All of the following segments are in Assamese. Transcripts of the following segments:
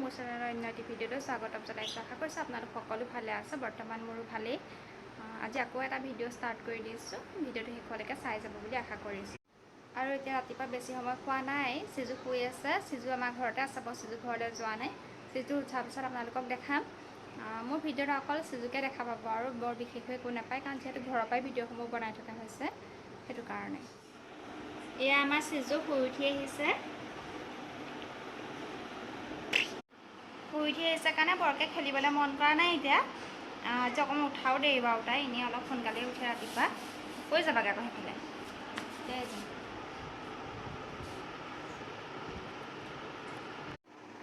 মোৰ চেনেলৰ অন্য এটি ভিডিঅ'লৈ স্বাগতম জনাইছোঁ। আশা কৰিছোঁ আপোনালোক সকলো ভালে আছে। বৰ্তমান মোৰো ভালেই। আজি আকৌ এটা ভিডিঅ' ষ্টাৰ্ট কৰি দিছোঁ। ভিডিঅ'টো শেষলৈকে চাই যাব বুলি আশা কৰিছোঁ। আৰু এতিয়া ৰাতিপুৱা বেছি সময় খোৱা নাই। চিজু শুই আছে। চিজু আমাৰ ঘৰতে আছে বাৰু, চিজু ঘৰলৈ যোৱা নাই। চিজু উঠাৰ পিছত আপোনালোকক দেখাম। মোৰ ভিডিঅ'ত অকল চিজুকে দেখা পাব আৰু বৰ বিশেষ একো নাপায়, কাৰণ যিহেতু ঘৰৰ পৰাই ভিডিঅ'সমূহ বনাই থকা হৈছে, সেইটো কাৰণে। এয়া আমাৰ চিজু শুই উঠি আহিছে। শুই উঠি আহিছে কাৰণে বৰকৈ খেলিবলৈ মন কৰা নাই এতিয়া। আজি অকণমান উঠাও দেৰি বাৰু, তাই এনেই অলপ সোনকালেই উঠে ৰাতিপুৱা। কৈ যাবাগৈ আকৌ সেইফালে।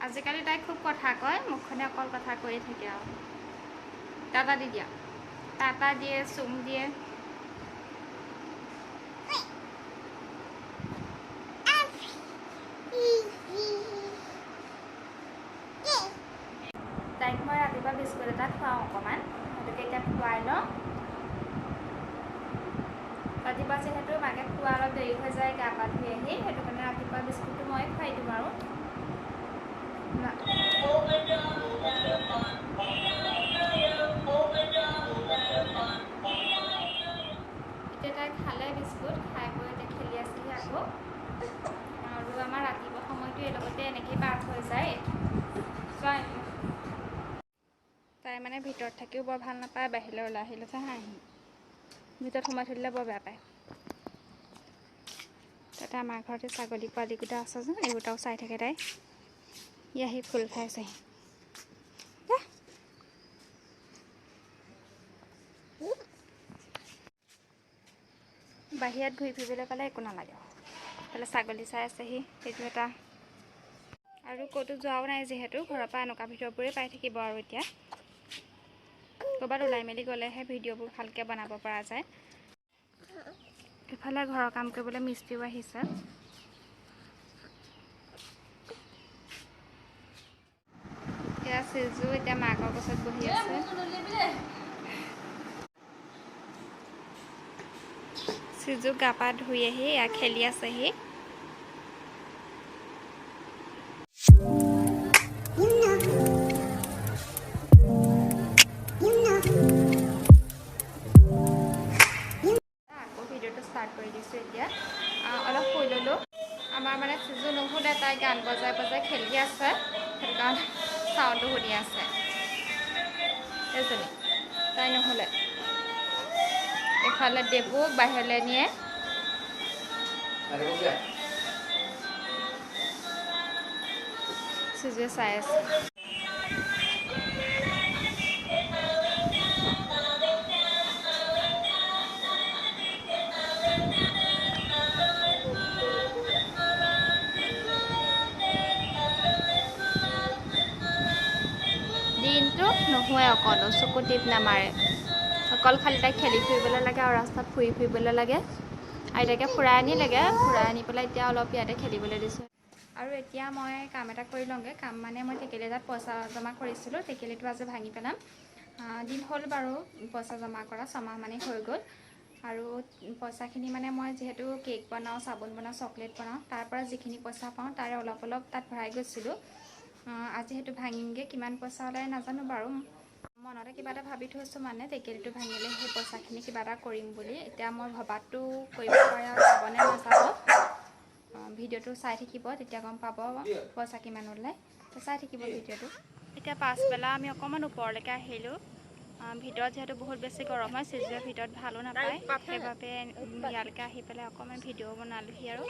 আজিকালি তাই খুব কথা কয়, মুখখনে অকল কথা কৈয়ে থাকে আৰু। টাটা দি দিয়া, টাটা দিয়ে, চুম দিয়ে। তাইক মই ৰাতিপুৱা বিস্কুট এটা খুৱাওঁ অকণমান, সেইটোকে এতিয়া খুৱাই লওঁ। ৰাতিপুৱা যিহেতু মাকে খোৱা অলপ দেৰি হৈ যায় গা পা ধুই আহি, সেইটো কাৰণে ৰাতিপুৱা বিস্কুটটো ময়ে খুৱাই দিওঁ আৰু। এতিয়া তাই খালে বিস্কুট, খাই বৈ এতিয়া খেলি আছেহি আকৌ। আৰু আমাৰ ৰাতিপুৱা সময়টো এই লগতে এনেকেই পাৰ হৈ যায়। চোৱা, তাই মানে ভিতৰত থাকিও বৰ ভাল নাপায়, বাহিৰলৈ ওলাই আহিলেহে হাঁহি। ভিতৰত সোমাই থৈ দিলে বৰ বেয়া পায়। তাতে আমাৰ ঘৰতে ছাগলী পোৱালিকেইটা আছে যে, এইকেইটাও চাই থাকে তাই। ই আহি ফুল খাই আছেহি। বাহিৰত ঘূৰি ফুৰিবলৈ পালে একো নালাগে। এইফালে ছাগলী চাই আছেহি, সেইটো এটা। আৰু ক'তো যোৱাও নাই যিহেতু, ঘৰৰ পৰা এনেকুৱা ভিডিঅ'বোৰেই পাই থাকিব আৰু। এতিয়া ক'ৰবাত ওলাই মেলি গ'লেহে ভিডিঅ'বোৰ ভালকৈ বনাব পৰা যায়। ইফালে ঘৰৰ কাম কৰিবলৈ মিস্ত্ৰীও আহিছে। এয়া চিজু এতিয়া মাকৰ গছত বহি আছে। চিজু গা পা ধুই আহি এয়া খেলি আছেহি। আকৌ ভিডিঅ'টো ষ্টাৰ্ট কৰি দিছোঁ এতিয়া। অলপ শুই ল'লোঁ। আমাৰ মানে চিজু নুশুলে, তাই গান বজাই বজাই খেলি আছে, সেইটো কাৰণে চাউণ্ডটো শুনি আছে। এইজনী তাই নুশুলে। এইফালে দেবুক বাহিৰলৈ নিয়ে। চিজুৱে চাই আছে। দিনটো নুশুৱে অকণো, চকু টিপ নামাৰে। অকল খালি তাইক খেলি ফুৰিবলৈ লাগে আৰু ৰাস্তাত ফুৰি ফুৰিবলৈ লাগে। আইতাকে ফুৰাই আনিলেগৈ, ফুৰাই আনি পেলাই এতিয়া অলপ ইয়াতে খেলিবলৈ দিছোঁ। আৰু এতিয়া মই কাম এটা কৰি লওঁগৈ। কাম মানে মই টেকেলি এটাত পইচা জমা কৰিছিলোঁ, টেকেলিটো আজি ভাঙি পেলাম। দিন হ'ল বাৰু পইচা জমা কৰা, 6 মাহমানেই হৈ গ'ল। আৰু পইচাখিনি মানে মই যিহেতু কেক বনাওঁ, চাবোন বনাওঁ, চকলেট বনাওঁ, তাৰ পৰা যিখিনি পইচা পাওঁ তাৰে অলপ অলপ তাত ভৰাই গৈছিলোঁ। আজি সেইটো ভাঙিমগৈ, কিমান পইচা ওলাই নাজানো বাৰু। মনতে কিবা এটা ভাবি থৈছোঁ, মানে টেকেলিটো ভাঙিলে সেই পইচাখিনি কিবা এটা কৰিম বুলি। এতিয়া মই ভবাটো কৰিব পাৰে আৰু যাবনে নাযাব, ভিডিঅ'টো চাই থাকিব, তেতিয়া গম পাব পইচা কিমান ওলায়। তো চাই থাকিব ভিডিঅ'টো। এতিয়া পাছবেলা আমি অকণমান ওপৰলৈকে আহিলোঁ। ভিতৰত যিহেতু বহুত বেছি গৰম হয়, চিজুৱে ভিতৰত ভালো নাপায়, সেইবাবে ইয়ালৈকে আহি পেলাই অকণমান ভিডিঅ' বনালোহি আৰু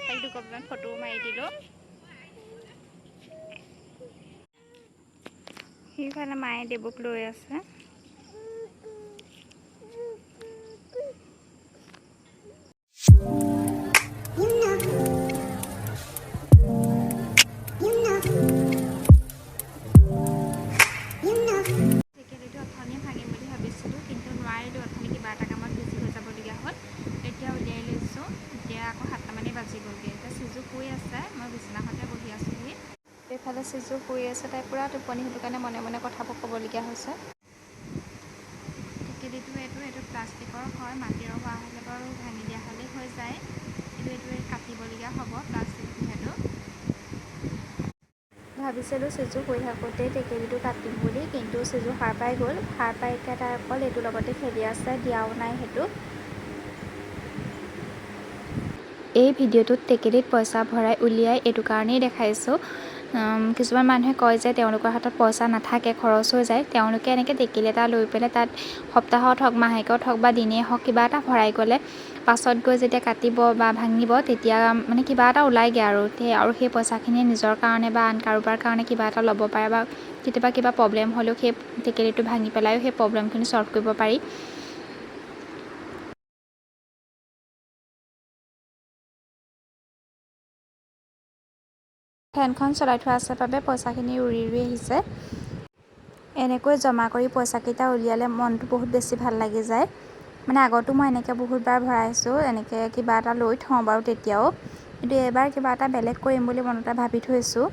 তাইক দুকপিমান ফটোও মাৰি দিলোঁ। সেইফালে মায়ে দেবুক লৈ আছে। টেকেলিটো অথনি ভাঙিম বুলি ভাবিছিলোঁ, কিন্তু নোৱাৰিলোঁ। অথনি কিবা এটা কামত বিজি হৈ যাবলগীয়া হ'ল। এতিয়া উলিয়াই লৈছোঁ। এতিয়া আকৌ 7টামানেই বাজি গ'লগৈ। এতিয়া চিজু শুই আছে, মই বিচনাখনতে বহি আছোঁহি। এইফালে চিজু শুই আছে, তাই পূৰা টোপনি, সেইটো কাৰণে মনে মনে কথাবোৰ ক'বলগীয়া হৈছে। টেকেলিটো এইটো এইটো প্লাষ্টিকৰ হয়, মাটিৰ হোৱা হ'লে বাৰু ভাঙি দিয়া হ'লেই হৈ যায়, কিন্তু এইটো কাটিবলগীয়া হ'ব প্লাষ্টিক যিহেতু। ভাবিছিলোঁ চিজু শুই থাকোঁতেই টেকেলিটো কাটিম বুলি, কিন্তু চিজু সাৰ পাই গ'ল। সাৰ পাই এতিয়া তাই অকল এইটোৰ লগতে খেলি আছে, দিয়াও নাই সেইটো। এই ভিডিঅ'টোত টেকেলিত পইচা ভৰাই উলিয়াই এইটো কাৰণেই দেখাইছোঁ। কিছুমান মানুহে কয় যে তেওঁলোকৰ হাতত পইচা নাথাকে, খৰচ হৈ যায়। তেওঁলোকে এনেকৈ টেকেলি এটা লৈ পেলাই তাত সপ্তাহত হওক, মাহেকত হওক বা দিনেই হওক কিবা এটা ভৰাই গ'লে পাছত গৈ যেতিয়া কাটিব বা ভাঙিব তেতিয়া মানে কিবা এটা ওলায়গৈ আৰু সেই পইচাখিনিয়ে নিজৰ কাৰণে বা আন কাৰোবাৰ কাৰণে কিবা এটা ল'ব পাৰে বা কেতিয়াবা কিবা প্ৰব্লেম হ'লেও সেই টেকেলিটো ভাঙি পেলাইও সেই প্ৰব্লেমখিনি ছল্ভ কৰিব পাৰি। ফেনখন চলাই থোৱা আছে বাবে পইচাখিনি উৰি উৰি আহিছে। এনেকৈ জমা কৰি পইচাকেইটা উলিয়ালে মনটো বহুত বেছি ভাল লাগি যায়। মানে আগতো মই এনেকৈ বহুতবাৰ ভৰাইছোঁ, এনেকৈ কিবা এটা লৈ থওঁ বাৰু তেতিয়াও, কিন্তু এইবাৰ কিবা এটা বেলেগ কৰিম বুলি মনতে ভাবি থৈছোঁ।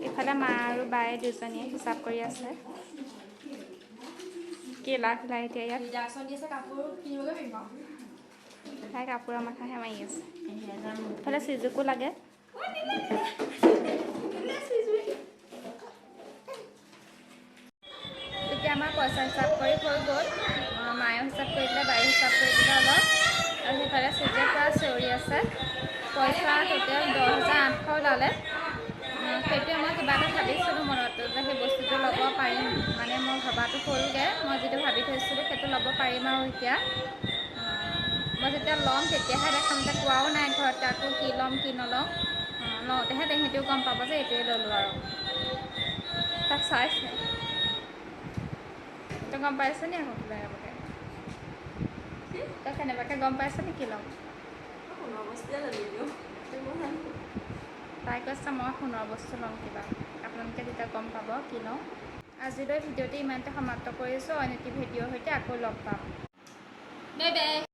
ইফালে মা আৰু বায়ে দুজনীয়ে হিচাপ কৰি আছে। কি লাভ নাই এতিয়া ইয়াত। তাই কাপোৰৰ মাথাহে মাৰি আছে। ইফালে চিজুকো লাগে। এতিয়া আমাৰ পইচা হিচাপ কৰি হৈ গ'ল। মায়েও হিচাপ কৰি দিলে, বায়েও হিচাপ কৰি দিলে অলপ। আৰু সেইফালে চিজে পূৰা চিঞৰি আছে। পইচা টোটেল 10,800 ওলালে। সেইটোৱে মই কিবা এটা ভাবিছিলোঁ মনত যে সেই বস্তুটো ল'ব পাৰিম, মানে মই ভবাটো হ'লগৈ। মই যিটো ভাবি থৈছিলোঁ সেইটো ল'ব পাৰিম আৰু এতিয়া মই যেতিয়া ল'ম তেতিয়াহে দেখাম। এতিয়া কোৱাও নাই ঘৰত কাকো কি ল'ম কি নল'ম। লওঁতেহে তেহেঁতিও গম পাব যে এইটোৱে ল'লোঁ আৰু। তাক চাইছে, তই গম পাইছ নি আকৌ কিবা এনেকুৱাকৈ? তই কেনেবাকৈ গম পাইছ নি কি ল'ম? তাই কৈছে মই সোণৰ বস্তু ল'ম কিবা, আপোনালোকে তেতিয়া গম পাব কি লওঁ। আজিলৈ ভিডিঅ'টো ইমানতে সমাপ্ত কৰিছোঁ। অইন এটি ভিডিঅ'ৰ সৈতে আকৌ লগ পাম। Bye bye.